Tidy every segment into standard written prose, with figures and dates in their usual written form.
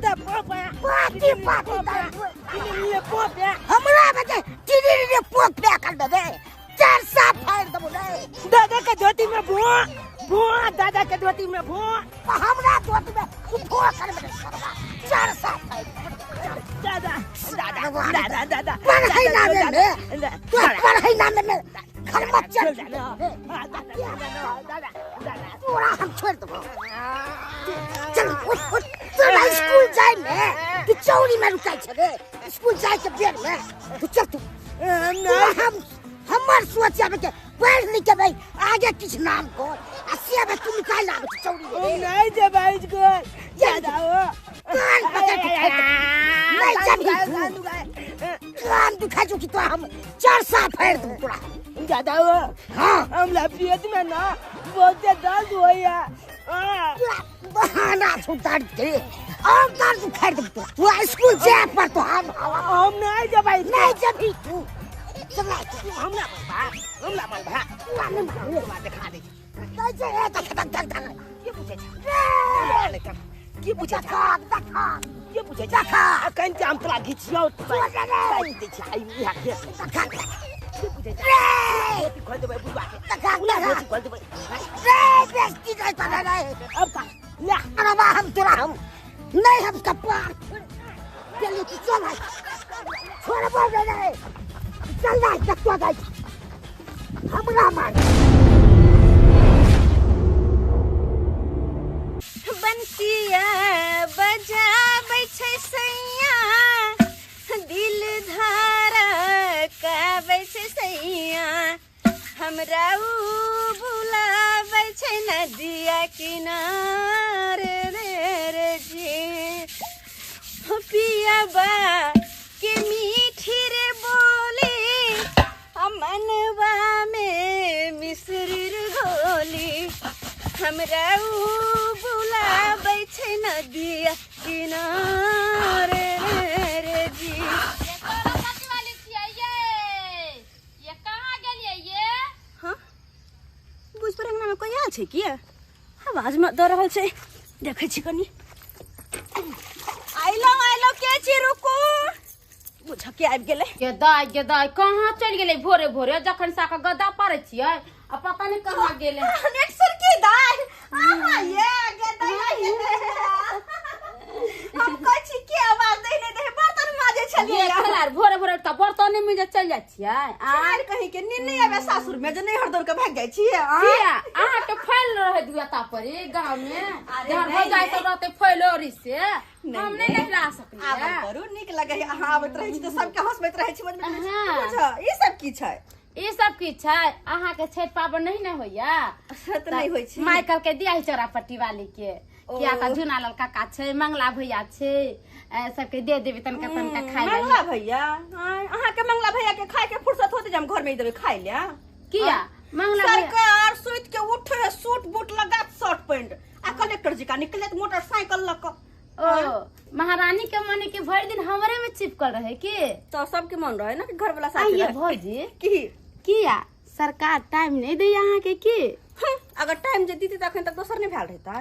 दादा पोपा पाती पाती रे पोपा हमरा बजे टिरी रे पोक पे कर देबे चार साफ फाड़ देबो रे। दादा के धोती में भो भो, दादा के धोती में भो, हमरा धोती में भो कर मेरे सरवा चार साफ फाड़। दादा दादा दादा दादा पढ़ाई नामे में तू पढ़ाई नामे में घर मत चल दादा दादा पूरा हम छोड़ देबो। चल उठ उठ तोरा स्कूल जाय में तू चौरी में रुकाय छ रे, स्कूल जाय के बेर में तू चल तू हम हमर सोच आबे के पढ़ लिख के भाई आगे किछ नाम को आ से बे तू निकाल आबे चौरी में नहीं जेबै स्कूल। दादा ओ कान पकड़ के नहीं जब कान दुखा जो कि तो हम चार सा फेर दू तोरा। दादा ओ हां हमरा पेट में ना बहुत दर्द होया। बहाना छौ दर्द के और दर्द उखाड़ दू तोरा। तू स्कूल जाय पर तो हम नहीं जेबै। नहीं जबी तू चल हमरा हमरा मार भा हमरा देखा दे कैसे है तक तक तक तक के पूछे छ के पूछे छ के पूछे छ कन के हम तोरा घिचियौ साइन दै छ आई इहा के के पूछे छ धोती खोल देबै बुढ़वा के धोती खोल देबै रे बेइज्जती नहीं कर रे। अब का ला अरे बा हम तोरा हम नहीं हम कपार चल तू चल छोड़ बोल रे चल ना तक तो हमरा मार। बंसिया बजाबै छै सैया दिल धारा काबै छै सैया हमरा उ बुलाबै छै नदिया किनारे रे रे जी पियाबा के मीठी रे बोली मनवा में मिश्री घोली हमरा उ बुलाबै छै नदिया किनारे रे जी। ये कहाँ गेलियै ये? हाँ बुझ पर अंगना में कोई आयल छै की आवाज में दऽ रहल छै देखै छी कनी। आइलो आइलो के छी रुकू बुझके आबि गेलै। गे दाइ गे दाइ कहाँ चलि गेलै भोरे भोरे जखन साका गदा पारै छियै आ पता नहि कहाँ गेलै। नेक्सर की दाइ आहा ये गे दाइ हम कहै छी के आवाज दै नहि दै बर्तन माजे छलियै। ये खलार भोरे भोरे त बर्तन मे जे चलि जाइ छियै आर कहीं के नींद नहि आबै सासुर में जे नैहर दौड़ के भागि जाइ छियै। किया अहाँ के फैल रहै दुआ ता पर गांव में जहन भौजाइ सब रहतै फैलोरी से हम नहि नहिरा सकलियै। आबल करू नीक लगै अहाँ आबैत रहै छी त सबके हँसबैत रहै छी। बुझ ई सब की छै? ई सब की छै? अहाँ के छठि पाबनि नहीं ने होइया? से त नहीं होइ छै। माय कहलकै दिया चौरा पट्टी वाली के किया त झुना लाल काका छै मंगला भैया छै सबके दे देबे तनका तनका खाइ ले। मंगला भैया अहाँ के मंगला भैया के खाय के फुर्सत होते जे हम घर में देबे खाइ ले? किया मंगला सरकार सुति के उठे सूट बूट लगा शर्ट पैंट आ कलेक्टर जी का निकले मोटरसाइकिल ल क। ओ महारानी के मन के भरि दिन हमरे में चिपकल रहे के तो सबके मन रहे ना कि घर वाला साथ रहे। भौजी की किया सरकार टाइम नहीं दै अहाँ के की? अगर टाइम जे दीती त अखन तक दोसर नहीं भेल रहता।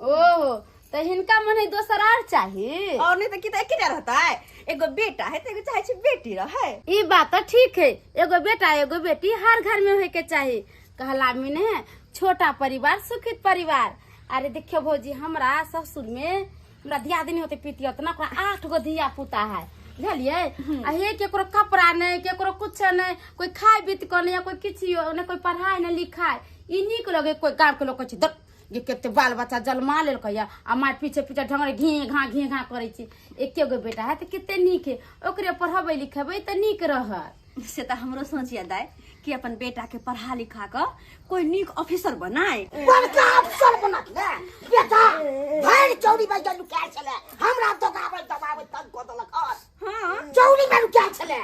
ओहो त हिनका मन है दोसर आर चाही और नहीं त की त एकेटा रहता है। एगो बेटा है त एगो चाहे छै बेटी रहे। ई बात त ठीक है एगो बेटा एगो बेटी हर घर में होय के चाही। कहला में ने छोटा परिवार सुखित परिवार। अरे देखियो भौजी हमरा ससुर में हमरा दियादनी होते पितियत ना 8 गो धिया पुता है बुझलियै। आ हे केकरो कपड़ा नहीं केकरो कुछ नहीं कोई खाय बीत के नहीं कोई किछियो नहीं कोई पढ़ाई नहीं लिखाई। ई नीक लगे कोई गाँव के लोग कहै छै दर जे कते बाल बच्चा जलमा लेलकै आ माय पीछे पीछे ढंगरे घी घा करै छै। एके गो बेटा है त कते नीक है ओकरे पढ़बै लिखेबै त नीक रहत। से त हमरो सोचिया दाइ कि अपन बेटा के पढ़ा लिखा क कोई नीक ऑफिसर बनाए। बड़का अफसर बनत ने बेटा भरि चौरी में जे लुकायल छले हमरा दबाबै दबाबै तंग क देलक। हां चौरी में लुकायल छले।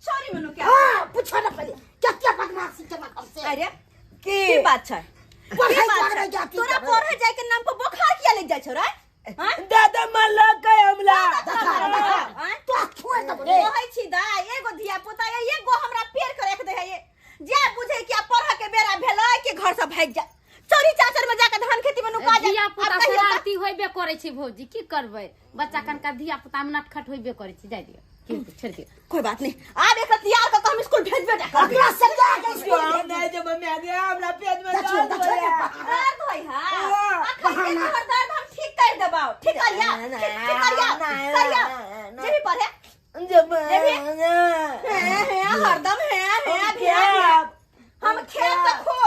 चौरी में लुकायल? हां पूछो न पहिले कते बदमाशी केलक हमसे। अरे की बात छै? पढ़ाई जाती तोरा पढ़े जाय के नाम पर बोखार किया लग जाय छौ रे? दादा मारलक हमला। तो छोड़ दब रे कहै छी दाइ एगो धिया पुता एगो हमरा पेड़ के रख दे है जे बुझे कि पढ़ के बेरा भेलै कि घर से भागि जा। चोरी चाचर में जाके धान खेती में नुका धिया पुता शरारती होइबे करै छै भौजी, की करबै, बच्चा कनका धिया पुता में नटखट होइबे करै छै। जाय दियौ, छोड़ दियौ, कोई बात नहीं। आब एकरा तैयार क के हम स्कूल भेजबे टा करबै। अगला सजा के स्कूल हम नहीं जेबै माय गे, हमरा पेट में दर्द होइया। दर्द होई हां, अखन तोहर दर्द हम ठीक कर देबौ। ठीक करिया, ठीक करिया, करिया जेबी पढ़े जेबै हे हरदम हे हे हम खेत त खो।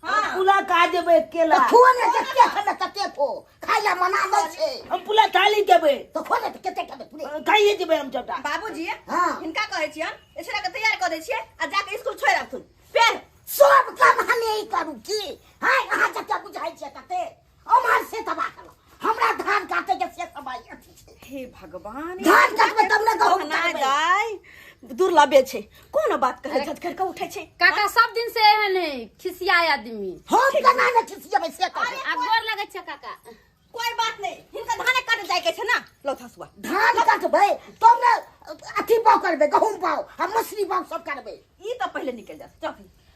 हां पुला का जेबै केला त खो ने, जते खेले तते खो, खाइला मना दै छै। हम पुला थाली देबै त खो ने, कते खेबै पूरे खाइए जेबै हम सबटा। बाबूजी हां हिनका कहै छियन एकरा के तैयार क दै छियै आ जाके स्कूल छोड़ि आबथुन। पेर सब काम हमे ही करू की? हां अहाँ जते बुझाइ छियै तते उम्हर से तबाह करू, हमरा धान काटे के से समय अथी छै। हे भगवान, धान काटबै तब ने गहूम कहनाइ काटबै। दाइ दुर्लभे छै, कोनो बात कहै झटकर के उठै छै। काका सब दिन से एहन है खिसियाय आदमी। हम केना ने खिसियेबै से कहू। आ गोर लगै छै काका। कोई बात नहीं, हिनका धाने काटे जाय के छै ना, लौ थसुआ धान काटबै तब ने अथी बाउ करबै, गहूम बाउ आ मसुरी बाउ सब करबै। ई त पहिले निकल जा चल।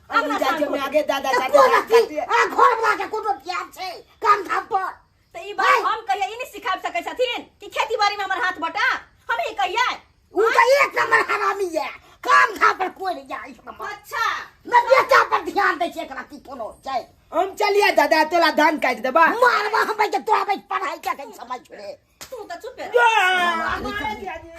हम जाइ छै माय गे, दादा त कोन अथी आ घर वाला के कोनो ध्यान छै काम धाम पर? त ई बात हम कहिया ई नहीं सिखाब सकै छथिन कि खेती बाड़ी में हमर हाथ बटा, हम ही कहिया। उ त एक नंबर हरामी है, काम धाम पर कोई नहीं जाय। अच्छा न बेटा पर ध्यान दै छै एकरा की कोनो छै। हम चलिए दादा तोला धान काट देबा। मारबा हम के तोरा भाई पढ़ाई के कहीं समझ रे। तू त चुप रह,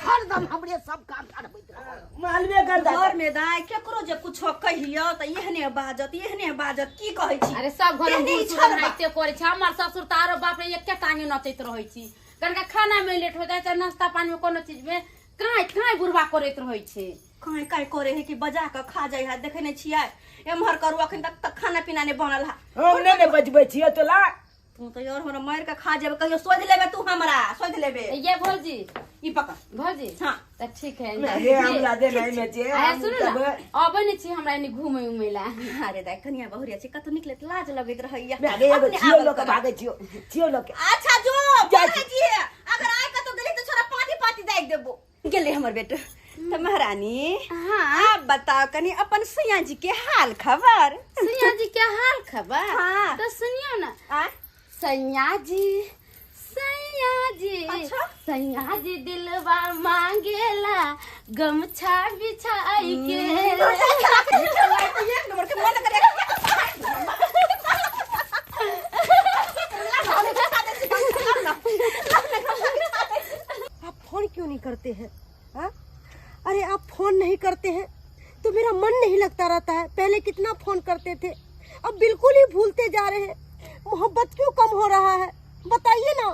हरदम हमरे सब काम करबैत रहल। मालवे कर दादा घर में दाइ केकरो जे कुछो कहियो त एहने बाजत एहने बाजत, की कहै छी? अरे सब घर में एहने बूढ़ छल सूढ़ नाचिते करै छै। हमर ससुर त आरो बाप रे एके टांगे नचैत रहै छी। कनका खाना में लेट हो जाय छै, नाश्ता पानी में कोनो चीज में काई काई बुढ़वा करैत रहै छै। काई काई करे है कि बजा के खा जाय है, देखै नै छियै एम्हर करू अखन तक त खाना पीना नै बनल है। हम नै ने बजबै छियै तोला। तू त यार हमरा मार के खा जेबे, कहियो सोध लेबे तू, हमरा सोध लेबे। ये भौजी ई पकड़ भौजी। हां त ठीक है, हे हमरा दे नहीं में जे आया सुन ना, अबै नै छी हमरा एनी घुमै उमै ला। अरे दाइ कनिया बहुरिया छै, कतौ निकले त लाज लगैत रहैया। मैं गे एगो छियो लोक भागै छियो, छियो लोक। अच्छा जो पढ़ै छियै, अगर आइ कतौ गेली त छोरा पाती पाती दागि देबो। गेलै हमर बेटा त महारानी। हां आप बताओ कनी अपन सैया जी के हाल खबर। सैया जी के हाल खबर? हाँ। त सुनियो ना। आ सैया जी, सैया जी, अच्छा? सैया जी दिलवा मांगेला गमछा बिछाई के। एक नंबर के मन करे। आप फोन क्यों नहीं करते हैं? हाँ? अरे आप फोन नहीं करते हैं तो मेरा मन नहीं लगता रहता है। पहले कितना फोन करते थे, अब बिल्कुल ही भूलते जा रहे हैं। मोहब्बत क्यों कम हो रहा है बताइए ना।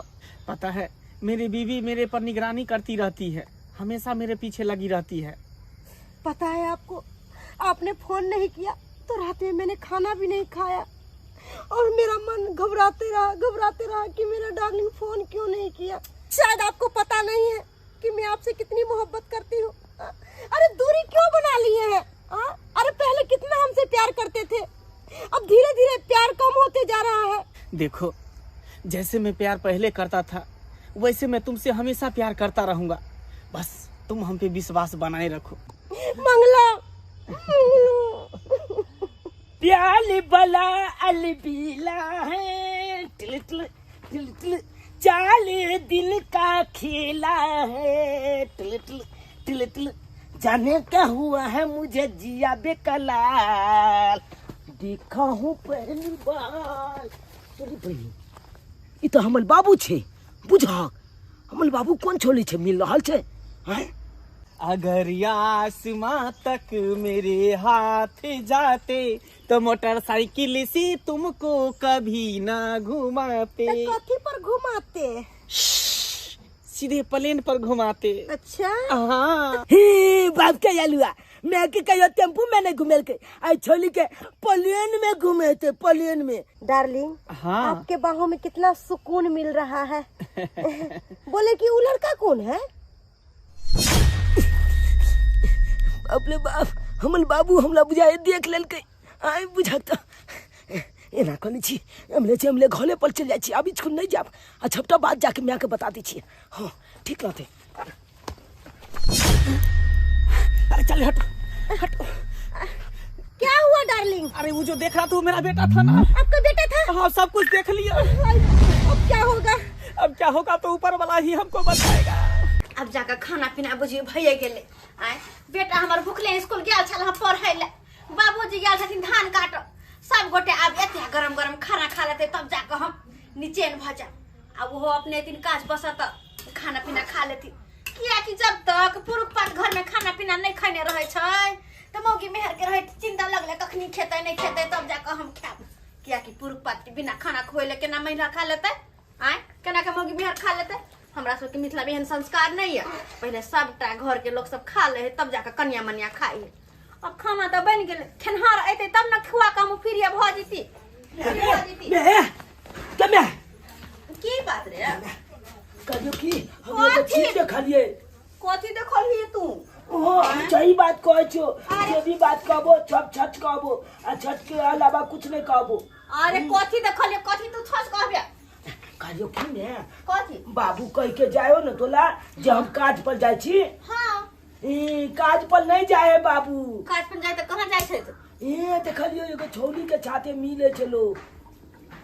पता है मेरी बीवी मेरे पर निगरानी करती रहती है, हमेशा मेरे पीछे लगी रहती है। पता है आपको, आपने फोन नहीं किया तो रात में मैंने खाना भी नहीं खाया और मेरा मन घबराते रहा कि मेरा डार्लिंग फोन क्यों नहीं किया। शायद आपको पता नहीं है कि मैं आपसे कितनी मोहब्बत करती हूँ। अरे दूरी क्यों बना लिए हैं? अरे पहले कितना हमसे प्यार करते थे, अब धीरे धीरे प्यार कम होते जा रहा है। देखो जैसे मैं प्यार पहले करता था वैसे मैं तुमसे हमेशा प्यार करता रहूँगा, बस तुम हम पे विश्वास बनाए रखो। मंगला प्याल बला अलबीला है, टिल टिल टिल टिल चाल दिल का खेला है, टिल टिल टिल टिल जाने क्या हुआ है मुझे जिया बेकलाल, देखा हूँ पहली बार। तोरी बहिन, ई तो हमर बाबू छे, बुझा हमर बाबू कोन छोली छे मिल रहल छे? हैं? अगर आसमां तक मेरे हाथ जाते तो मोटरसाइकिल से तुमको कभी ना घुमाते। कथी पर घुमाते? सीधे प्लेन पर घुमाते। अच्छा हाँ। हे बाप के आलुआ, मैं के कहियो टेम्पू में नहीं घुमेल के, आई छोली के प्लेन में घूमे थे, प्लेन में। डार्लिंग हाँ। आपके बाहों में कितना सुकून मिल रहा है। बोले कि वो लड़का कौन है? अपने बाप हमर बाबू हमरा बुझाए देख लेलकै, आइ बुझाता एना कहने छी हमले छी हमले घरे पर चल जाइ छी, अभी स्कूल नहीं जाब आ छपटा बात जाके माय के बता दै छी। हाँ ठीक रहते। अरे चल हट हट। क्या हुआ डार्लिंग? डार्लिंग? अरे वो जो देख रहा था वो मेरा बेटा था ना। आपका बेटा था? हाँ, सब कुछ देख लिया। अब क्या होगा? अब क्या होगा तो ऊपर वाला ही हमको बताएगा। अब जाकर खाना पीना बुझियो भैया गेले। आय बेटा हमर भुखले स्कूल गेल छल हम पढ़ै ले, बाबूजी गेल छथिन धान काट, सब गोटे आब एते गरम गरम खाना खा लेते तब जाकर हम निचैन भ जाब। आ ओहो अपने दिन काज बसत खाना पीना खा लेती, कियाकि जब तक पुरुख पात घर में खाना पीना नहीं खैने रहै छै त मौगी मेहर के रहै चिंता लगले कखनी खेतै नहीं खेतै तब जाकर हम खायब। कियाकि पुरुख पात के बिना खाना खुएले केना महिला खा लेतै? आय केना के मौगी मेहर खा लेतै? हमरा सबके मिथिला में एहन संस्कार नहीं है। पहले सबटा घर के लोग सब खा ले तब जाकर कनिया मनिया खाई। अब खाना तो बन गेल, खेनहार अयतै तब न खुआ के हम फिरिया भ जेती। की बात रे? कहियो की हम एगो चीज देखलिए। कथी देखलिए तू? ओ सही बात कहै छो, जे भी बात कहबो सब छठ कहबो, आ छठ के अलावा कुछ नहीं कहबो। अरे कथी देखलिए कथी तू छठ कहबे? कहियो की ने कथी? बाबू कह के जायो न तोला जे हम काज पर जाइ छी। हां, ई काज पर नहीं जाए है बाबू। काज पर जाए त कहां जाय छै? ए देखलियो एगो छौरी के साथे मिले छलो।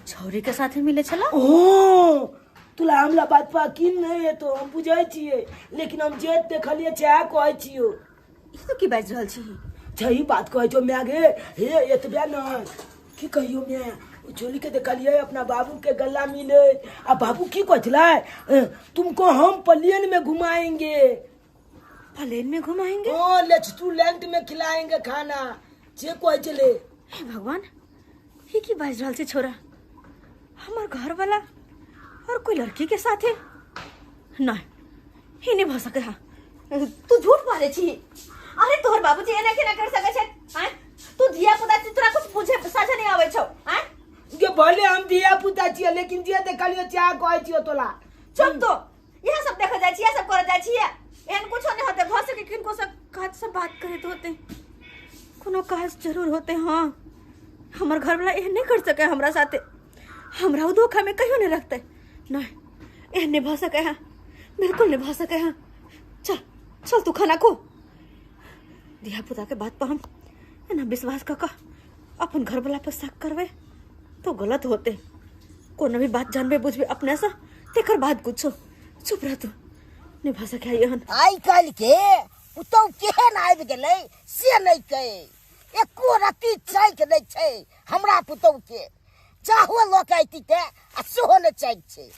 छौरी के साथे मिले छलो? ओ तुला हमला बात पर यकीन नहीं है तो हम बुझै छियै, लेकिन हम जे देखलिए चाह कहै छियो। ई तो की बाजि रहल छी? सही बात कहै छो my गे। हे एतबे न की कहियो my, छोली के देखलिए अपना बाबू के गला मिले, आ बाबू की कहै छलै तुमको हम प्लेन में घुमाएंगे। प्लेन में घुमाएंगे? ओ रेस्टोरेंट में खिलाएंगे खाना, जे कहै छलै। हे भगवान, ई की बाजि रहल छै छोरा? हमर घर वाला और कोई लड़की के साथे? नहीं, ई नहीं भ सकै है। तू झूठ बाजै छी। अरे तोहर बाबूजी एना केना कर सकै छै? आँय तू धिया पुता छी, तोरा कुछ बुझे साझा नहीं आबै छौ। आँय के भले हम धिया पुता छियै, लेकिन जे देखलियो चाह कहै छियो तोला। चुप तो, इएह सब देखै जाइ छी, इएह सब करै जाइ छी। एहन कुछो नहीं होते, भ सके किनको से काज से बात करैत होते, कोनो काज जरूर होते। हाँ, हमर घर वाला एहन नहीं कर सके हमरा साथे, हमरा उ धोखा में कहियो नहीं रखते। नहीं, एहन नहीं भ सके है, बिल्कुल नहीं भ सके है। चल चल तू खाना खो। धिया पुता के बात पर हम एना विश्वास कऽ कऽ अपन घर वाला पर शक करबै तो गलत होते। कोनो भी बात जानबे बुझबे अपने से तेकर बाद कुछो। चुप रह तू, नहीं भ सके एहन। आइ काल्हि के पुतहु केहन आबि गेलै से नहि कहै, एको रत्ती चैक नहि छै हमरा पुतहु के। चाहो लऽ के अयती ते आ सेहो नहि चैक छै।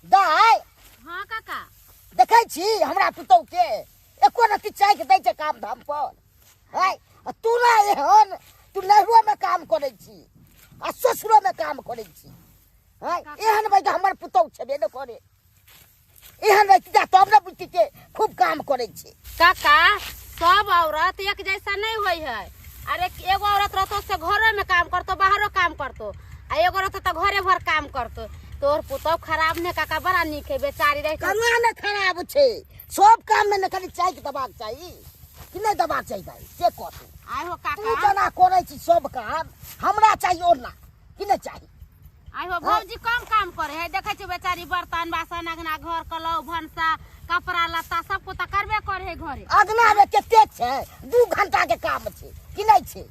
दाइ। हाँ काका, देखै छी हमरा पुतहु के एको रत्ती चैक दै छै काम धाम पर। आइ तोरा एहन तू नैहरो में काम करै छी आ ससुरो में काम करै छी। आइ एहन भाई हमर पुतहु छेबे नहि करे, एहन रहिती तब ने बुझती के खूब काम करै छी। काका सब औरत एक जैसा नहीं होई है। अरे एगो औरत रहतो से घरो में काम करतो बाहरो काम करतो, आ एगो रहतो तो घरे भर काम करतो। तोर पुतहु खराब ने काका, बड़ा नीक है बेचारी रहे। कना ने खराब छै, सब काम में ने खाली चाय के दबाक चाही कि नहीं दबाक चाही दाइ से कहतू। आइ हो काका, तू जना करै छी सब काम, हमरा चाहिए ओना कि नहीं चाही? आइ हो भौजी कम काम करे है, देखै छी बेचारी बर्तन बासन अंगना घर कलौ भनसा कपड़ा लत्ता सब को त करबे करे है घरे। अंगना में कते छै, 2 घंटा के काम छै कि नहीं छै?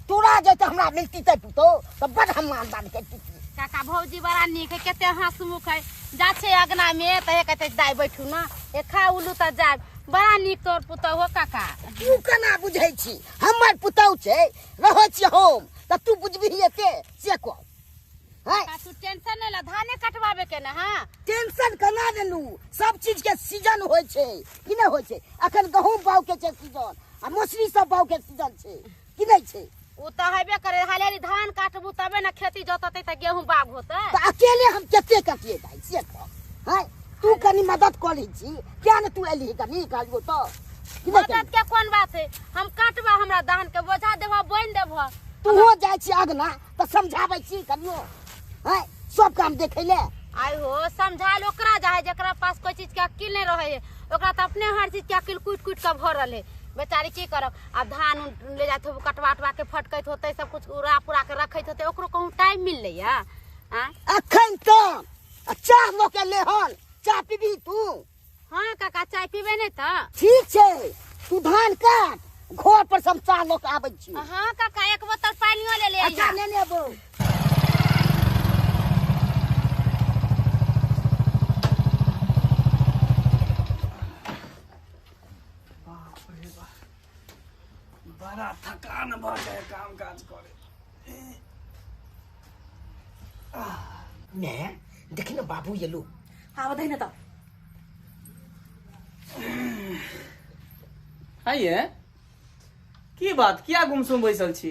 तोरा जे त हमरा मिलती त पुतहु त बड़ हम मानदान करती। काका भौजी बड़ा नीक है, कते हंसमुख है। जा छै अंगना में त हे कहते दाइ बैठू न, ए खा उलू त जाब। बड़ा नीक तोर पुतहु हो काका। तू केना बुझै छी हमर पुतहु छै, रहै छी हम त तू बुझबिही एते से कह। काका तू टेंशन नहीं ला, धाने कटवाबे के ना। हां टेंशन केना लेलू, सब चीज के सीजन होइ छै कि नहीं होइ छै? अखन गहूम बाउ के छै सीजन आ मौसरी सब बाउ के सीजन छै कि नहीं छै? उ त हेबे करे, हालेरी धान काटबू तबे ना खेती जोतते त गेहूं बाग होते। त अकेले हम कते कटिए दाइ से कह। हां तू कनी मदद कऽ लै छी, किया ने तू एलही कनी कहलियो त कि नहीं? मदद के कोन बात है, हम काटबा हमरा धान के बोझा देबह बोनि देबह। तू हो जाइ छी अगना त समझाबै छी कनियो, हां सब काम देखै ले। आइ हो समझाल ओकरा जाहे जकरा पास कोई चीज के अकिल नहीं रहे है, ओकरा त अपने हर चीज के अकिल कूट कूट के भरल है। बेचारी की करब, आब धान उन ले जात होबो कटवा अटवा के फटकैत होते, सब कुछ उड़ा पुरा के रखैत होते, ओकरो कहूँ टाइम मिललै या? अखन त चाह लऽ के लेहन, चाह पीबी तू? हाँ काका चाय पीबे नहीं त। ठीक छै, तू धान काट घर पर से हम चाह लऽ के आबै छी। हाँ काका, एक बोतल पानियो ले ले। अच्छा, ले लेबो। बड़ा थकान भऽ जाए काम काज करे। ने देखी ना बाबू येलो। हाँ बताई ना तो। आइए की बात, किया गुमसुम बैसल छी?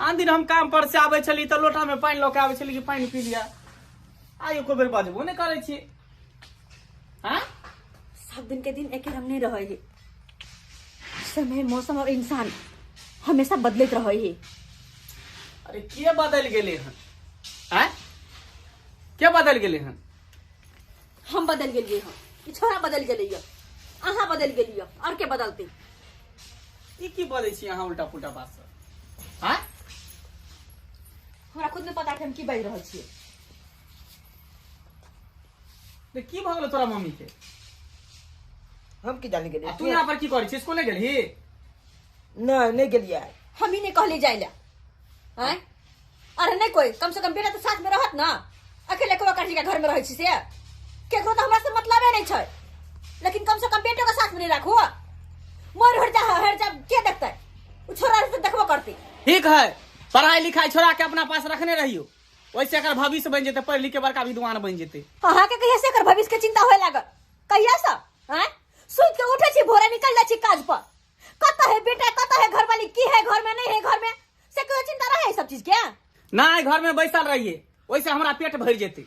आन दिन हम काम पर से आबै छली तऽ लोटा में पानि लऽ के आबै छली कि पानि पी लिया, आइ एको बेर बजबो नहि करै छी। हाँ सब दिन के दिन एके रंग नहीं रहे है, समय मौसम और इंसान हमेशा बदलत रहे है। अरे के बदल गेले हन? आँय के बदल गेले हन? हम बदल गेलिए हन, ई छोरा बदल गेलै, अहाँ बदल गेलिए, और के बदलते? ई की बजै छी अहाँ उल्टा पुल्टा बात सब? आँय हमरा खुद नहीं पता कि हम की बाजि रहल छियै। तऽ की भऽ गेलै तोरा मम्मी के? हम की जाने गेलियै। आ तू यहाँ पर की करै छी? स्कूल नहि गेलही? नहीं नहीं गेलियै। हम ही नहीं कहले जाय ला। आँय अरे नहीं कोई, कम से कम बेटा तो साथ में रहत ना, अकेले को के घर में रहै छी से केकरो तो हमरा से मतलबे नहीं छै, लेकिन कम से कम बेटो के साथ में नहीं राखू। मर हर जा हर जा के देखतै, उ छोरा से देखबो करतै। ठीक है, पढ़ाई लिखाई छोड़ा के अपना पास रखने रहियो, वैसे एकर भविष्य बनि जेतै, पढ़ लिख के बड़का विद्वान बनि जेतै। अहाँ के कहिया से एकर भविष्य के चिंता होए लागल? कहिया से? आँय सुति के उठै छी भोरे निकल जाइ छी काज पर, कतऽ है बेटा, कतऽ है घरवाली, की है घर में नहीं है घर में, से कोई चिंता रहे सब चीज के? नहीं, घर में बैसल रहिए, वैसे हमरा पेट भरि जेतै।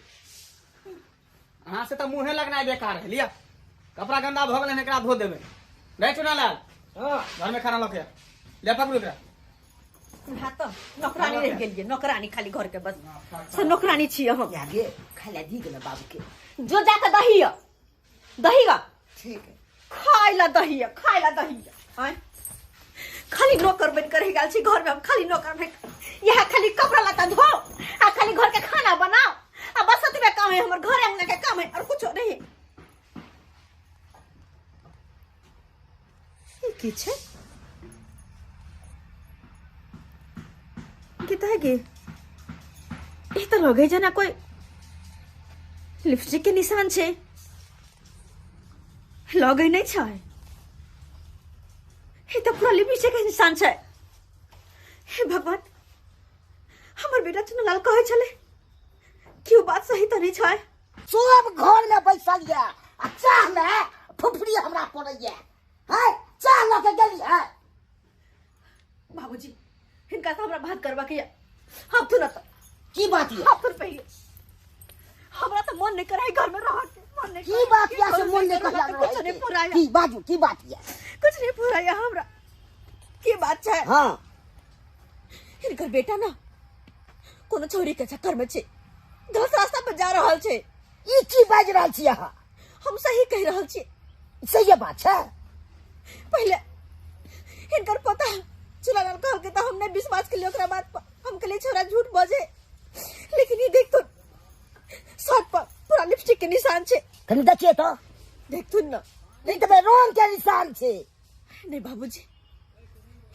अहाँ से तऽ मुँहे लगनाइ बेकार है। लिया कपड़ा गंदा भऽ गेलै, एकरा धो देबै। नहीं चुनालाल, हाँ घर में खाना लऽ के ले, पकड़ू एकरा। हाँ तो नौकरानी रह गेलिए, नौकरानी खाली घर के बस से नौकरानी छियै हम। आगे खाय ला दी गेल बाबू के, जो जाके दही य, दही गा ठीक है, खाय ला दही य, खाय ला दही य। आँय खाली नौकर बन कर रह गेल छी घर में हम, खाली नौकर बन, यहाँ खाली कपड़ा लत्ता धो आ खाली घर के खाना बनाओ आ बस एतबे काम है हमर, घर अंगना के काम है और कुछो नहीं। ई की छै? की तऽ है की? ई तऽ लगे जेना कोई लिपस्टिक के निशान छै, लगे नहीं छै, ई तऽ पूरा लिपस्टिक के निशान छै। हे भगवान, हमर बेटा चुनलाल कहै छलै कि ओ बात सही तऽ नहीं छै। सब घर में बैसल ये आ चाह में फुफड़ी हमरा पड़ैया है, चाह लऽ के गेली है। बाबूजी हिनका से हमरा बात करबा के ये, हम तुरंत की बात ये? हम तुरंत पहिले हमरा तो मन नहीं करे घर में रह के, मन नहीं की बात ये से मन नहीं करे? कुछ नहीं पुराया। की बाजू, की बात ये? कुछ नहीं पुराया हमरा, की बात छै? हां हिनकर बेटा ना कोनो छोरी के चक्कर में छै, गलत रास्ता पर जा रहल छै। ई की बाजि रहल छी अहाँ? हम सही कहि रहल छी। सही बात छै। पहिले हिनकर पता चुनालाल कहलकै तऽ हम नहि विश्वास केलियै ओकरा बात पर, हम कहलियै छोरा झूठ बजे, लेकिन ई देख तो शर्ट पर पूरा लिपस्टिक के निशान छै। कनि देखिए तो, देखथुन ना। नहीं तऽ रंग के निशान छै। नहीं बाबूजी,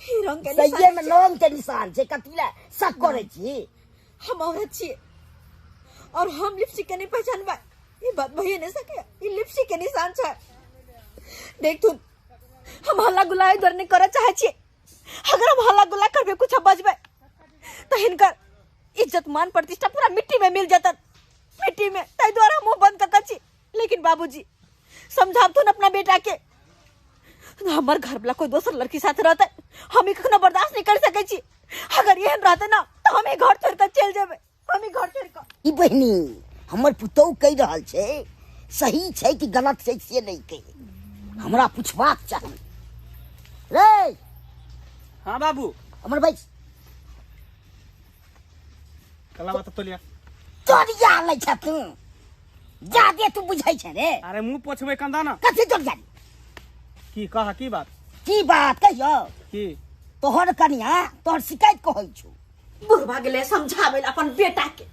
ई रंग के निशान सहिए में रंग के निशान छै, कथी लए शक करै छी? हम औरत छियै और हम लिपस्टिक के नहीं पहचानबै, ई बात भइए नहीं सके, ई लिपस्टिक के निशान छै। देखथुन हम हल्ला गुल्ला एहि दुआरे नहि करऽ चाहै छियै, अगर हम हल्ला गुल्ला करबै कुछ बजबै तऽ हिनकर इज्जत मान प्रतिष्ठा पूरा मिट्टी में मिल जतन, मिट्टी में, ताहि दुआरे हम मुँह बंद कऽ छी। लेकिन बाबूजी समझाबथुन अपना बेटा के, हमर घर वाला कोई दोसर लड़की साथ रहतै हम ई कखनो बर्दाश्त नहीं कर सकै छी। अगर एहन रहतै ना तऽ हम ई घर छोड़ि कऽ चलि जेबै, हम ई घर छोड़ि कऽ। ई बहिनी हमर पुतोहु कहि रहल छै सही छै कि गलत छै से नहीं कहि, हमरा पुछबाक चाही। रे हाँ बाबू, हमर भाई कला बात तो लिया तोरिया लै छ तू, जादे तू बुझै छ रे। अरे मुंह पोछबै कंदा ना, कथी तोरिया? की कह, की बात? की बात कहियो? की तोहर कनिया तोहर शिकायत कहै छु। बुढ़वा गेलै समझाबै ला अपन बेटा के,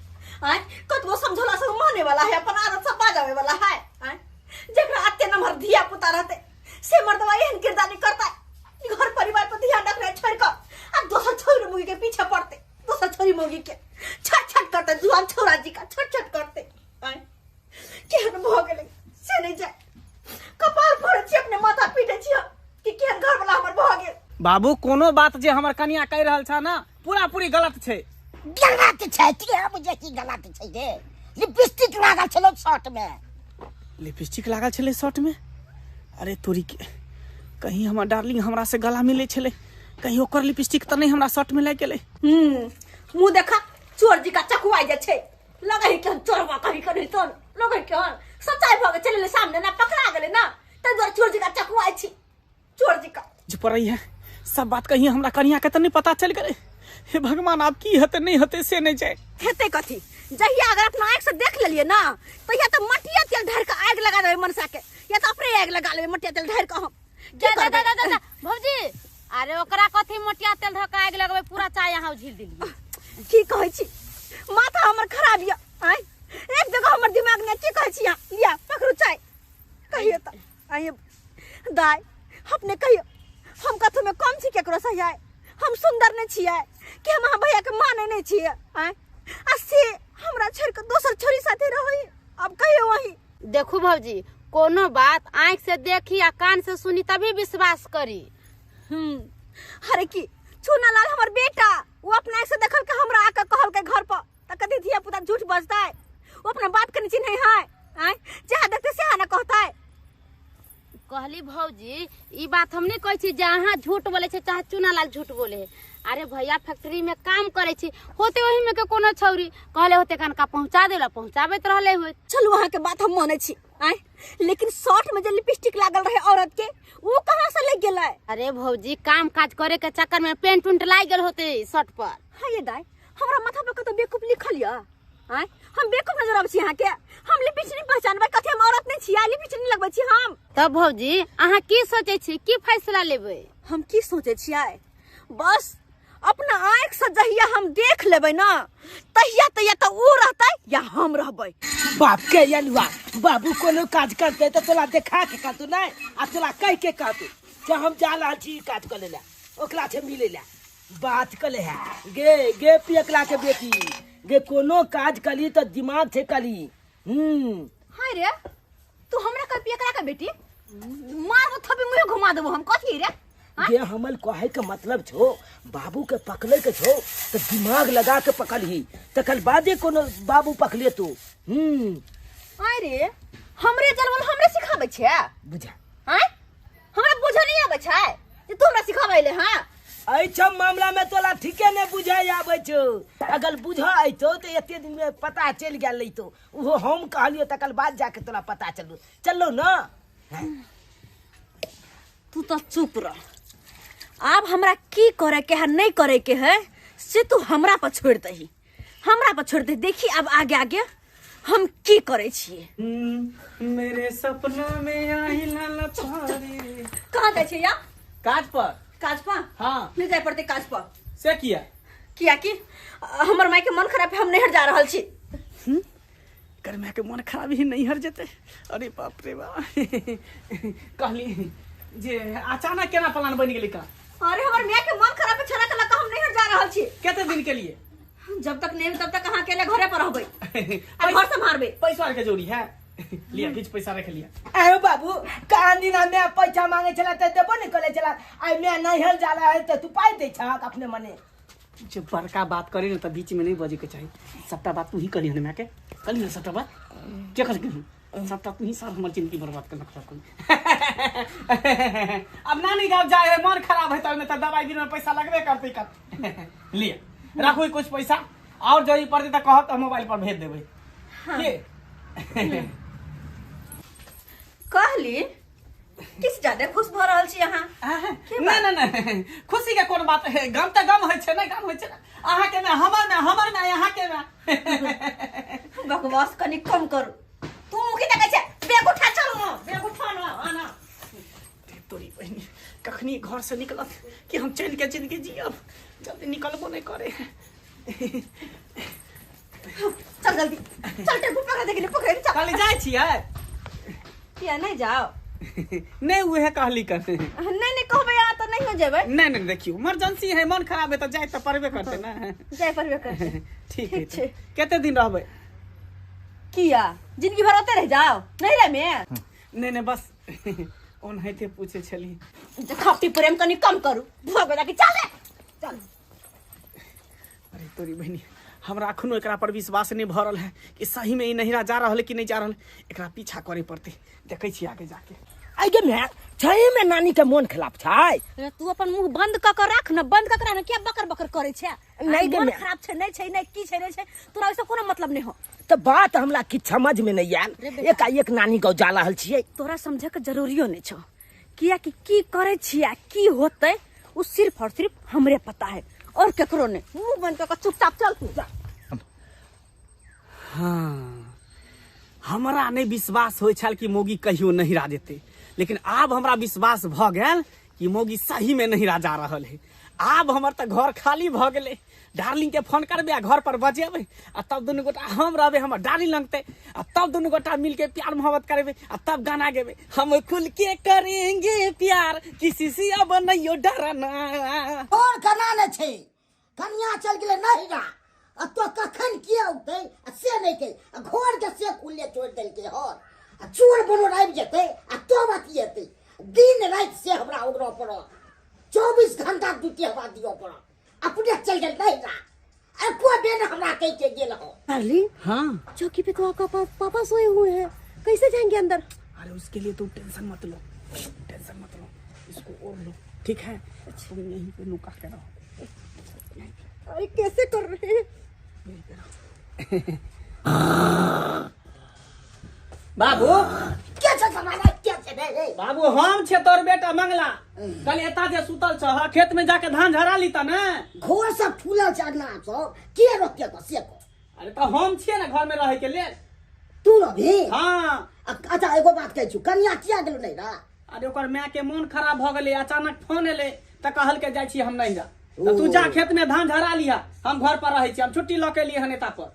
आँय कतबो समझौला से माने वाला है, अपन आदत से बाजावे वाला है। आँय जेकरा अते नम्हर धिया पुता रहते से मर्दवा एहन किरदानी करता। घर परिवार पर ध्यान रखना छोड़ के आ दोसर छोरी मुगी के पीछे पड़ते, दोसर छोरी मुगी के छट छट करते, जुआन छोरा जी का छट छट करते। आय केहन भ गेलै से नहीं जाए, कपाल फोड़ै छी अपने, माथा पीटै छी हम कि केहन घर वाला हमर भ गेल। बाबू कोनो बात जे हमर कनिया कहि रहल छ ना पूरा पूरी गलत छै। गलत छै की हम बुझै की गलत छै रे? लिपस्टिक लागल छलो शर्ट में। लिपस्टिक लागल छलै शर्ट में? अरे तोरी के कहीं हमर डार्लिंग हमरा से गला मिले छलै, कहीं ओकर लिपस्टिक त नहीं हमरा शर्ट में लागि गेलै। मुंह देखा चोर जी का चकुआइ जे छै, लगै के चोरवा कहीं कहीं तो लगै के सच्चाई भ गेल चले सामने ना पकड़ा गेलै ना, तै दुआरे चोर जी का चकुआइ छी, चोर जी का जे पड़ै है सब बात कहीं हमरा कनिया के त नहीं पता चल गेलै। हे भगवान आब की हेतै नहीं हेतै से नहीं जाए। हेतै कथी, जहिया अगर अपना आँख से देख लेलिए ना तहिया तो मटिया तेल ढार के आग लगा देबै मनसा के, या तो अपने आग लगा लेबै मटिया तेल ढार के हम। जा जा जा जा भौजी, अरे ओकरा कथी मटिया तेल धऽ के आग लगबै, पूरा चाय यहाँ उझिल देलियै। की कहै छी, माथा हमर खराब यऽ, आँय एक जगह हमर दिमाग ने। की कहै छी अहाँ, लिया पकड़ू चाय। कहियो तऽ आइए दाय, अपने कहियो हम कथू में कम छी केकरो से? आय हम सुंदर नहीं छियै कि हम अहाँ भैया के माने नहीं छियै? आँय आ से हमरा छोड़ के दोसर छोरी साथे रहै, अब कहियो वही। देखू भौजी, कोनो बात आँख से देखी आ कान से सुनी तभी विश्वास करी। अरे की चूना लाल हमर बेटा वो अपना आँख से देखल के हमरा आके कहल के घर पर, त कथी धिया पुता झूठ बजतै? वो अपना बाप के नहीं चिन्है है, आँय जहाँ देखते सेहा न कहतै। कहली भौजी ई बात हम नहीं कहै छी जे अहाँ झूठ बोले छी चाहे चूना लाल झूठ बोले है। अरे भैया फैक्ट्री में काम करे छी, होते वही में के कोनो छौरी कहले होते कनका पहुंचा देला, पहुंचाबैत रहले होत। चलू अहाँ के बात हम मानै छी, आँय लेकिन शर्ट में जे लिपस्टिक लागल रहे औरत के वो कहाँ से लग गेलै? अरे भौजी काम काज करे के चक्कर में पेंट उंट लाग गेल होते शर्ट पर। हाँ ये दाई हमरा माथा पर कतौ बेवकूफ लिखल या? आँय हम बेवकूफ नजर आबै छी अहाँ के? हम लिपस्टिक नहीं पहचानबै, कथी हम औरत नहीं छियै, लिपस्टिक नहीं लगबै छी हम। तब भौजी अहाँ की सोचै छी, की फैसला लेबै? हम की सोचै छियै, बस अपना आँख से जहिया हम देख लेबै ना तहिया तहिया तऽ ओ रहतै या हम रहबै। बाप के यलुआ बाबू कोनो काज करते तऽ तोला देखा के कहतू नहीं आ तोला कह के कहतू जे हम जा रहल छी काज करे ला, ओकरा से मिले ला बात कले है। गे गे पियकला के बेटी गे कोनो काज कली तऽ दिमाग से कली। हाय रे तू हमरा कह पियकला के बेटी मारबो थपी मुँह घुमा देबो हम, कथी रे? ये हमल कहे के मतलब छो बाबू के पकड़े के छो तो दिमाग लगा के पकड़ही तकर बादे कोनो बाबू पकड़े तू। अरे हमरे जलवल हमरे सिखाबै छै बुझा? आँय हमरा बुझ नहीं आबै छै जे तू हमरा सिखाबै ले? हां एहि मामला में तोला ठीके नहीं बुझाय आबै छौ, अगर बुझ अयतो तो एते दिन में पता चलि गेल रहितो, ओहो हम कहलियो तकर बाद जाके तोला पता चललो। चललो ना तू तो चुप रह, आब हमरा की करे के है नहीं करे के है से तू हमरा पर छोड़ दही, हमरा पर छोड़ दही। देखी अब आगे आगे हम की करे छियै। मेरे सपना में आई लाल परी। कहाँ जाइ छियै या? काज पर। काज पर? हाँ नहीं जाय पड़ते काज पर। से किया? किया कि हमर माय के मन खराब है, हम नैहर जा रहल छी। कर माय के मन खराब ही नैहर जेते? अरे बाप रे बाप कहली जे अचानक केना प्लान बनि गेलै का? अरे हमर माय के मन खराब है छला के लका हम नैहर जा रहल छी। कते दिन के लिए? जब तक नहीं तब तक अहाँ अकेले घरे पर रहबै आ घर संभारबै। पैसा के जोड़ी है, लिया किछ पैसा रख लिया। आयो बाबू कान दिना में पैसा मांगे छला त देबो नहीं कले छला, आइ मैं नैहर जाला है त तू पाइ दै छक अपने मने। जे बड़का बात करी न त बीच में नहीं बजे के चाही, सबटा बात तू ही करी हन माय के, करी न सबटा बात के कर के सबटा तू ही सार हमर जिंदगी बर्बाद कर रखल। अब नानी गाँव जाए है मन खराब है त ओमे त दवाई दिन में पैसा लगबे करतै कर। लिया राखू कुछ पैसा और जरूरी पड़तै त कहब त मोबाइल पर भेज देबै। के कहली किछ ज्यादा खुश भ रहल छी अहाँ? ना ना ना खुशी के कोन बात है, गम त गम होइ छै ने, गम होइ छै ने अहाँ के में हमर में, हमर में अहाँ के में। बकवास कनि कम करू। तू की देखै छै? बेग उठा चल न, बेग उठा न आना। तोरी बहिनी कखनी घर से निकलत कि हम चैन के जिंदगी जियब, जल्दी निकलबो नहीं करे। चल जल्दी चल, टेम्पू पकड़ दे, पकड़ चल। कल जाइ छियै? किया नहीं जाओ? नहीं उहे कहली कने। नहीं नहीं कहबे आ त नहीं हो जेबै। नहीं नहीं देखियो इमरजेंसी है, मन खराब है त जाय त पड़बे करते ना। जाय पड़बे करते। ठीक है कते दिन रहबै? किया जिंदगी भर ओते रह जाओ नहीं रे में? नहीं नहीं बस ओनाहिते पूछे छली। खापी प्रेम कनी कम करू भोग जाके चल चल। अरे तोरी बहनी हमरा अखनो एकरा पर विश्वास नहीं भरल है कि सही में ई नहिरा जा रहल कि नहीं जा रहल। एकरा पीछा करे पड़ते, देखै छी आगे जाके। आइ गे my छै में नानी के मन खिलाफ छै। तू अपन मुंह बंद क के राख न, बंद क के राख न, किया बकर बकर करे छै? नहीं गे मन खराब छै नहीं छै नहीं की छै नहीं छै, तोरा ओइसे कोनो मतलब नहीं हो। त बात हमरा किछ समझ में नहीं आयल, एकाएक नानी गाँव जा रहल छियै। तोरा समझे के जरूरियो नहीं छौ, किया कि की करे छियै की होतै उ सिर्फ और सिर्फ हमरे पता है और केकरो नहीं। मुंह बंद क के चुपचाप चल तू जा। हाँ हमरा नहीं विश्वास होइ छल कि मोगी कहियो नहिरा जेतै, लेकिन आब हमरा विश्वास भ गेल कि मोगी सही में नहिरा जा रहल है। आब हमर त घर खाली भ गेलै। डार्लिंग के फोन करबे आ घर पर बजेबै आ तब दुनू गोटा हम रहबै, हमर डार्लिंग लगतै आ तब दुनू गोटा मिलके प्यार मोहब्बत करबै आ तब गाना गेबै, हम खुल के करेंगे प्यार किसी से अब नहीं डरना। और गाना नै छै, कनिया चल गेलै नहिरा आ तो कखन के औतै आ से नै के आ घर के से खुले छोड़ देलकै हर आ चोर बनोर आबि जेतै आ तो बतियेतै। दिन राति से हमरा ओकरा पड़त, 24 घंटा ड्यूटी हमरा दिअ पड़त। अपने चल गेल नहिरा एको बेर हमरा कह के गेल हो। डार्लिंग हाँ चौकी पे तो आपका पापा सोए हुए हैं, कैसे जाएंगे अंदर? अरे उसके लिए तुम टेंशन मत लो, टेंशन मत लो, इसको और लो ठीक है। तुम यहीं पे नुका के रहो। अरे कैसे कर रहे हैं? बाबू के छै समाना के छै रे? बाबू हम छे तोर बेटा मंगला, कल एता जे सुतल छ खेत में जाके धान झरा ली त ने। घर सब फूलल छै अगना सब के रोकते तो से को। अरे त हम छिए ना घर में रहे के लेल। तू रहबी? हाँ। अच्छा एगो बात कहै छु, कनिया किया गेलो नहिरा? अरे ओकर my के मन खराब भ गेलै, अचानक फोन एलै त कहल के जाइ छी हम नहिरा। त तू जा खेत में धान झरा लिहा, हम घर पर रहै छी, हम छुट्टी ल के लिए हन एता पर।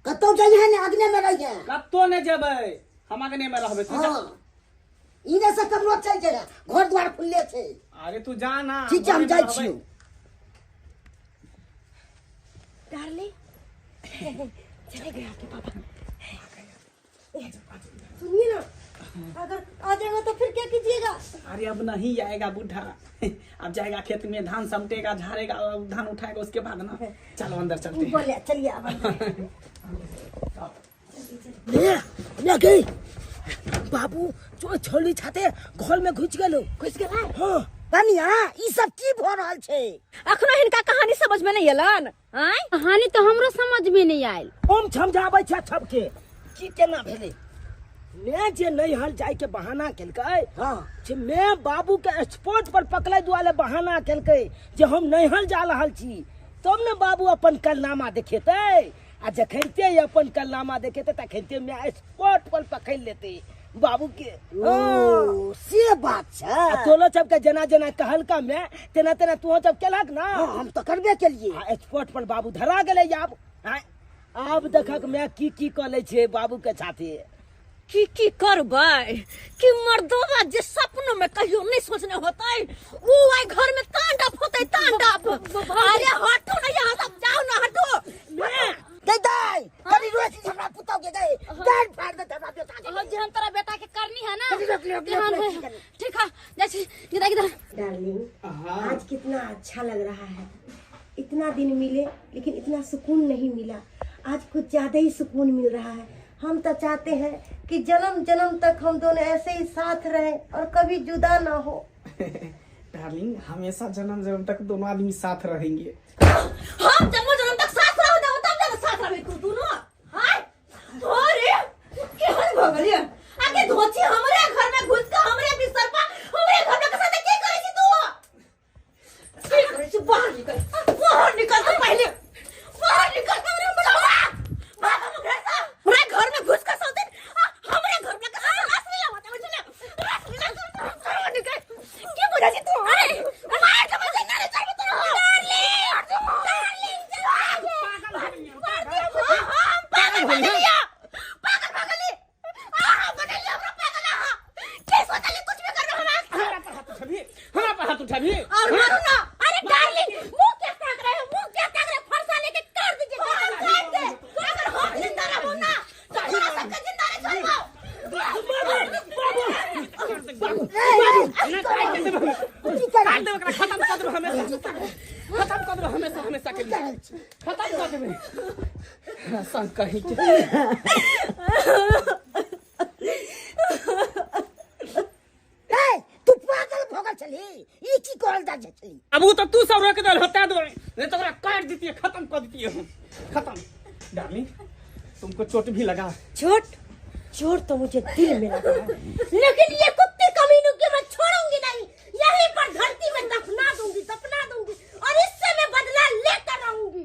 कतौ जइहे ने अगने में रहिहे। कतौ ने जेबै, हम अगने में रहबै। तू जा। इने से कमरो चल जेहे, घर द्वार खुलले छै। अरे तू जा ना। ठीक छै हम जाइ छियौ। डार्लिंग चले गए आपके पापा। सुनिए ना, अगर आ जाएगा तो फिर क्या कीजिएगा? अरे अब नहीं आएगा बूढ़ा, अब जाएगा खेत में धान समटेगा झाड़ेगा और धान उठाएगा उसके बाद ना। चलो अंदर चलते हैं। बोले चलिए अब अंदर। ले गई बाबू जो छोली छाते घर में घुस गेलो। घुस गेला? हाँ। कनिया ई सब की भ रहल छै? अखनो हिनका कहानी समझ में नहीं एलन। आय कहानी तो हमरो समझ में नहीं आयल। हम समझाबै छै सबके की केना भेलै। मैं जे नैहर जाय के बहाना केलकै। हाँ जे मैं बाबू के स्पॉट पर पकड़ै दुआरे बहाना केलकै जे हम नैहर जा रहल छी, तब ने बाबू अपन कलनामा देखेतै। आ जखनते अपन कलनामा देखेतै तखनते मैं स्पॉट पर पकड़ लेतै बाबू के। ओ से बात छै। तोलो सबके जेना जेना कहलका मैं तेना तेना तू सब केलक ना। हम तो करबे केलिए। स्पॉट पर बाबू धरा गेलै। आब आब देखक मैं की की कऽ लै छै बाबू के साथे। की की करबै कि मर्दवा जे सपनों में कहियो नहीं सोचने होतै उ आइ घर में तांडव होतै तांडव। अरे हटो ना यहाँ सब, जाओ ना हटो। गई दाई कनी रोज हमरा पुतौ के गई डांड फाड़ दे हमरा बेटा के। जेहन तोरा बेटा के करनी है ना कनी रोक ले। ठीक है जाइ छी गिदा गिदा। डार्लिंग आज कितना अच्छा लग रहा है, इतना दिन मिले लेकिन इतना सुकून नहीं मिला, आज कुछ ज्यादा ही सुकून मिल रहा है। हम तो चाहते हैं कि जन्म जन्म तक हम दोनों ऐसे ही साथ रहें और कभी जुदा ना हो। डार्लिंग हमेशा जन्म जन्म तक दोनों आदमी साथ रहेंगे। हम जन्म जन्म तक साथ रहो ना तब जाके साथ रहे तू दोनों। हाय अरे केहन भ गेलिए आके धोची हमरे घर में घुस के हमरे बिस्तर पर हमरे घर में के साथ की करै छी तू? की करै छी? बाहर निकल, बाहर निकल तू पहले, बाहर निकल। हमरे बुलावा भाग हम घर से, हमरा घर में घुस के सोते हमरे घर में के साथ रास मिला होता बुझले, रास मिला बाहर निकल। की बुझा छी तू? अरे मार के बजे ना रे चल तू। डार्लिंग डार्लिंग खत्म कऽ देबै संग कहीं के। ए तू पागल भऽ गेल छली, ई की करल जाइ छली? अब उ तो तू सब रोक देल होता दुआरे, नहीं तो ओकरा काट देतिए, खत्म कर देतिए हम, खत्म। डार्लिंग तुमको चोट भी लगा? चोट चोट तो मुझे दिल में लगा है, लेकिन ये कुत्ते कमीनों के मैं छोड़ूंगी नहीं, यहीं पर धरती में दफना दूंगी, दफना दूंगी और इससे मैं बदला लेकर रहूंगी।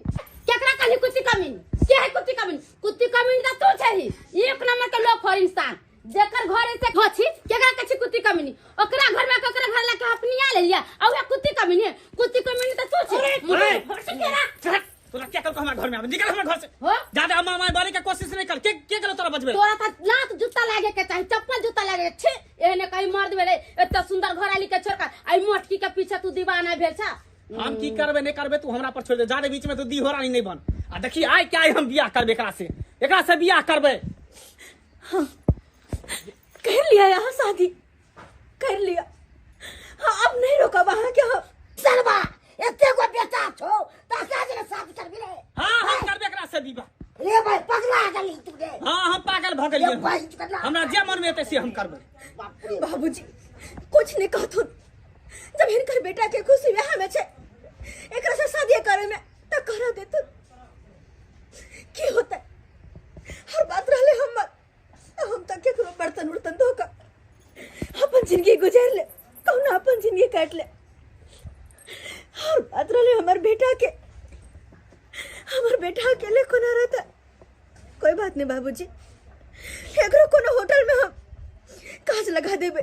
केकरा कहली कुत्ती कमीन? के है कुत्ती कमीन? कुत्ती कमीन त तू छही, एक नंबर के लोफर इंसान, जेकर घर से घोछी केकरा कहै छी कुत्ती कमीन? ओकरा घर में केकरा घर लाके अपनिया ले लिया आ उहे कुत्ती कमीन है। कुत्ती कमीन त तू छी। अरे, तोरा क्या कल हमारे घर में आवे, निकल हमारे घर से। हो? ज्यादा अम्मा माय बारे के कोशिश नहीं कर, के गलो तोरा बजबे? तोरा त लात जुत्ता लागे के चाही, चप्पल जुत्ता लागे के। छी, एहने कहीं मर्द भेलै एते सुंदर घर आली के छोड़ के आई मोटकी के पीछे तू दीवाना भेल छा। हम की करबे नहीं करबे तू हमरा पर छोड़ दे, ज्यादा बीच में तू दी हो रानी नहीं बन। आ देखी आइ क्या हम बियाह करबे एकरा से, एकरा से बियाह करबे। हाँ, कर लिया यहाँ शादी कर लिया, हाँ अब नहीं रोका वहाँ के हम। सरबा एते गो बेटा छौ त का जे शादी करबी रे? हाँ हम करबे एकरा से विवाह। रे भाई पगला गेली तू रे। हाँ हम पागल भ गेलियै, रे भाई, पगला। हमरा जे मन में एतै से हम करबै। बाबूजी कुछ नहीं कहथुन, जब हिनकर बेटा के खुशी विवाह में छे एकरा से शादी करे में त करा देथुन, की होता हर बात रहले हमर, हम त केकरो बर्तन उर्तन धो के अपन जिंदगी गुजार ले, कहुना अपन जिंदगी काट ले। हर बात रहले हमर बेटा के, हमर बेटा अकेले कोना रहता। कोई बात नहीं बाबूजी, एकरो कोनो होटल में हम काज लगा देबे,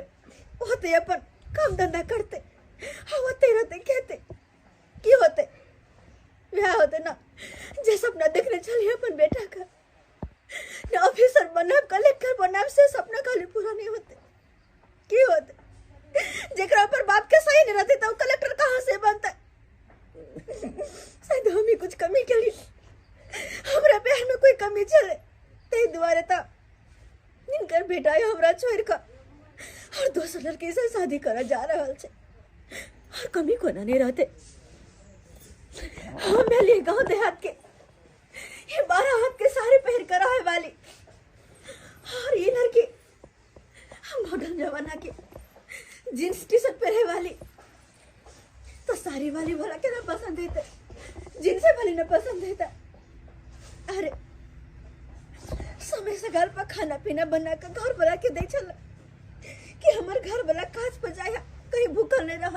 होते अपन काम धंधा करते, हाँ होते रहते कहते की होते ब्याह होते ना, जे सपना देखने चलिए अपन बेटा का ना ऑफिसर बनाब कलेक्टर बनाब, से सपना खाली पूरा नहीं होते। की होते जेकरा पर बाप के सही नहीं रहते तो कलेक्टर कहाँ से बनता? शायद हम ही कुछ कमी करी, हमरा प्यार में कोई कमी चले ते दुआरे ता इनकर बेटा हमरा छोड़ कर और दोसर लड़की से शादी करा जा रहा छे, और कमी कोना नहीं रहते। हम लिए गांव देहात के ये 12 हाथ के सारे पहर कर वाली, और ये लड़की हम मॉडर्न जमाना के जींस टी शर्ट पहरे वाली, तो साड़ी वाली भला के ना पसंद है, जींस वाली ना पसंद है। अरे समय से घर पर खाना पीना बना कर घर बना के दे चल कि हमार घर वाला काज पर जाए कहीं भूखल नहीं रह,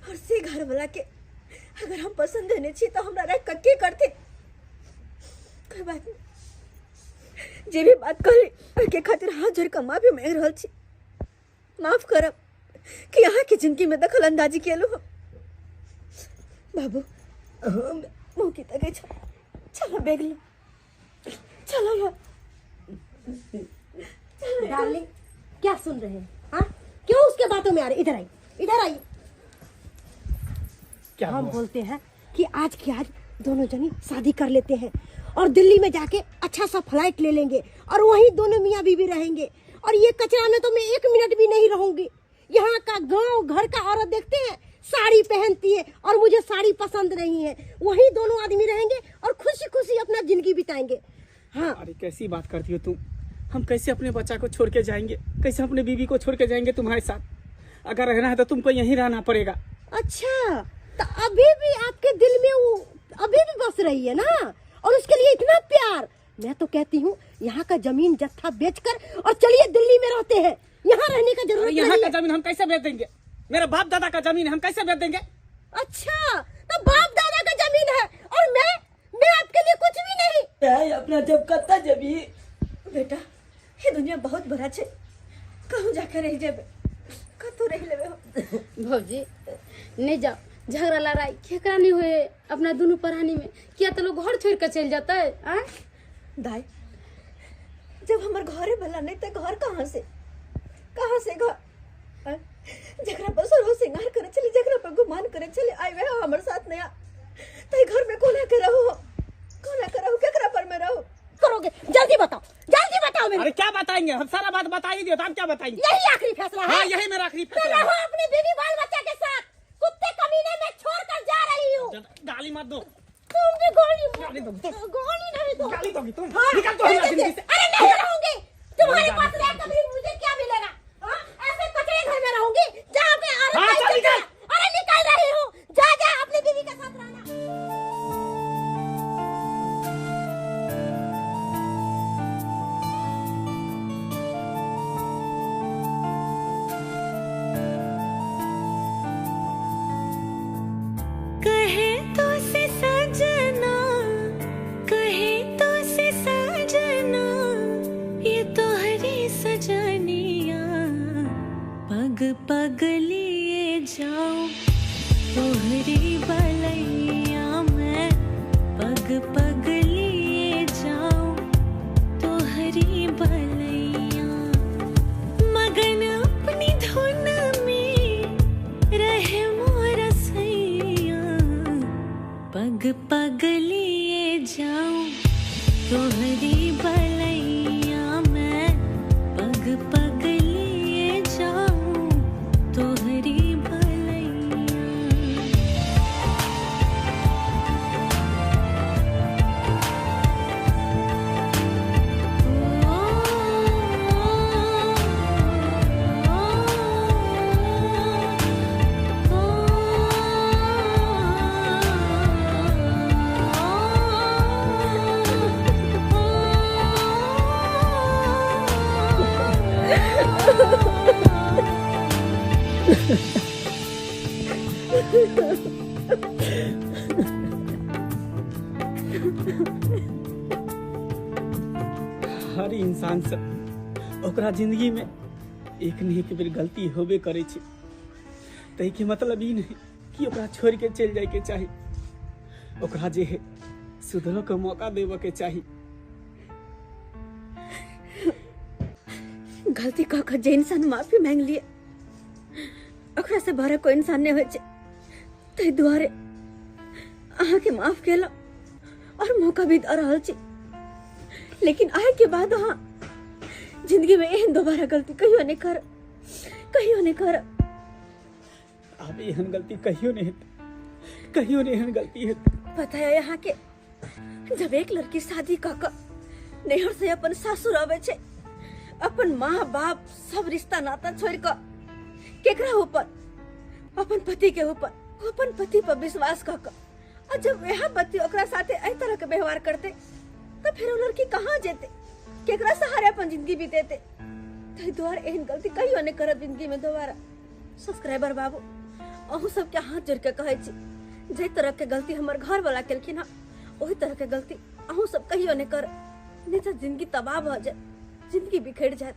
और से घर वाला के अगर हम पसंद देने छी तो हमरा रख के करते। कोई बात नहीं, जे भी बात करी के खातिर हाथ जोड़ के माफी मांग रहल छी, माफ करब कि यहाँ के जिंदगी में दखल अंदाजी केलू हम। बाबू मुँह की तके चलो बैग लो, चलो यार। डार्लिंग क्या सुन रहे हैं? हाँ क्यों उसके बातों में आ रहे? इधर आई, इधर आई। क्या हम बोलते हैं कि आज की आज दोनों जनी शादी कर लेते हैं और दिल्ली में जाके अच्छा सा फ्लाइट ले लेंगे और वहीं दोनों मियाँ बीवी रहेंगे, और ये कचरा में तो मैं 1 मिनट भी नहीं रहूंगी। यहाँ का गांव घर का औरत देखते हैं साड़ी पहनती है और मुझे साड़ी पसंद नहीं है, वहीं दोनों आदमी रहेंगे और खुशी खुशी अपना जिंदगी बिताएंगे। हाँ अरे कैसी बात करती हो तुम, हम कैसे अपने बच्चा को छोड़ के जाएंगे, कैसे अपने बीवी को छोड़ के जाएंगे तुम्हारे साथ? अगर रहना है तो तुमको यहीं रहना पड़ेगा। अच्छा तो अभी भी आपके दिल में वो अभी भी बस रही है ना, और उसके लिए इतना प्यार। मैं तो कहती हूँ यहाँ का जमीन जत्था बेचकर और चलिए दिल्ली में रहते हैं, यहाँ रहने का जरूरत यहाँ नहीं का है। जमीन हम कैसे बेच देंगे? मेरे बाप दादा का जमीन हम कैसे बेच देंगे? अच्छा तो बाप दादा का जमीन है और मैं आपके लिए कुछ भी नहीं। अपना जब कत्ता जबी बेटा ये दुनिया बहुत बड़ा छे, कहूँ जाकर रह जेबे, कतौ रह लेबे। भौजी नहीं जाओ, झगड़ा लड़ाई केकरा नहीं हुए अपना दोनों परानी में, किया तो लोग घर छोड़ के चल जाता है। आ? दाई जब हमार घरे भला नहीं तो घर कहाँ से, कहाँ से घर? जकरा पर सरो सिंगार करे चले, जकरा पर गुमान करे चले, आई वह हमारे साथ नया तो घर में कोना के रहो, कोना के रहो, केकरा पर में रहो करोगे? जल्दी बताओ, जल्दी बताओ मेरे। अरे क्या बताएंगे हम, सारा बात बता ही दियो तो हम क्या बताएंगे? यही आखिरी फैसला है। हाँ यही मेरा आखिरी फैसला है। रहो अपने बीवी बाल बच्चा के साथ, कुत्ते कमीने में छोड़ कर जा रही हूँ। गाली मत दो। तुम भी गाली गाली दोगी तुम? गाली नहीं दो। गाली दोगी तुम? हाँ, निकल तो हमारी जिंदगी से। अरे नहीं रहूंगी तुम्हारे पास रह कभी मुझे क्या मिलेगा? हाँ? ऐसे कचरे घर में रहूंगी जहाँ पे औरत हाँ, नहीं चल चलती। निकल। अरे निकल रही हूँ, जा जा अपनी बीवी के साथ रहना। कहे तो से सजना, कहे तो से सजना, ये तो हरी सजनिया, पग पग लिए जाओ तोहरी बलैया मैं, पग पग लिए जाओ तोहरी बलैया, मगन अपनी धुन में रहे मोरा सैया, पग पग लिए जाऊं तोहरी बलैया मैं, पग पग लिए जाऊं तोहरी बलैया। हर इंसान से ओकरा जिंदगी में एक न एक बेर गलती होबे करे छै, ताहि के मतलब ई नहीं कि ओकरा छोड़ के चलि जाय के चाही। ओकरा जे है सुधरो के मौका देबऽ के चाही। गलती कऽ कऽ जे इंसान माफी मांगि लिए ओकरा से बड़ा कोई इंसान नहीं होइ छै। ताहि दुआरे अहाँके माफ केलहुँ और मौका भी दऽ रहल छी, लेकिन आइ के बाद अहाँ जिंदगी में एहन दोबारा गलती कहियो नहीं कर, कहियो नहीं कर। आब एहन गलती कहियो नहीं हेतै, कहियो नहीं एहन गलती हेतै। पता है यहाँ के जब एक लड़की शादी कऽ कऽ नैहर से अपन सासुर अबै छै, अपन माँ बाप सब रिश्ता नाता छोड़ कऽ केकरा ऊपर, अपन पति के ऊपर, अपन पति पर विश्वास कऽ कऽ, और जब वह पति ओकरा साथे एहि तरह के व्यवहार करते तो फिर वो लड़की कहाँ जेते, केकरा सहारे अपन जिंदगी बीतेते। ताहि दुआरे एहन गलती कहियो नहीं करब जिंदगी में दोबारा। सब्सक्राइबर बाबू अहूँ सबके हाथ जोड़ के कहै छी, जाहि तरह के गलती हमर घर वाला केलखिन हँ ओहि तरह के गलती अहूँ सब कहियो नहीं कर, नहीं तो जिंदगी तबाह भऽ जायत, जिंदगी बिखरि जायत।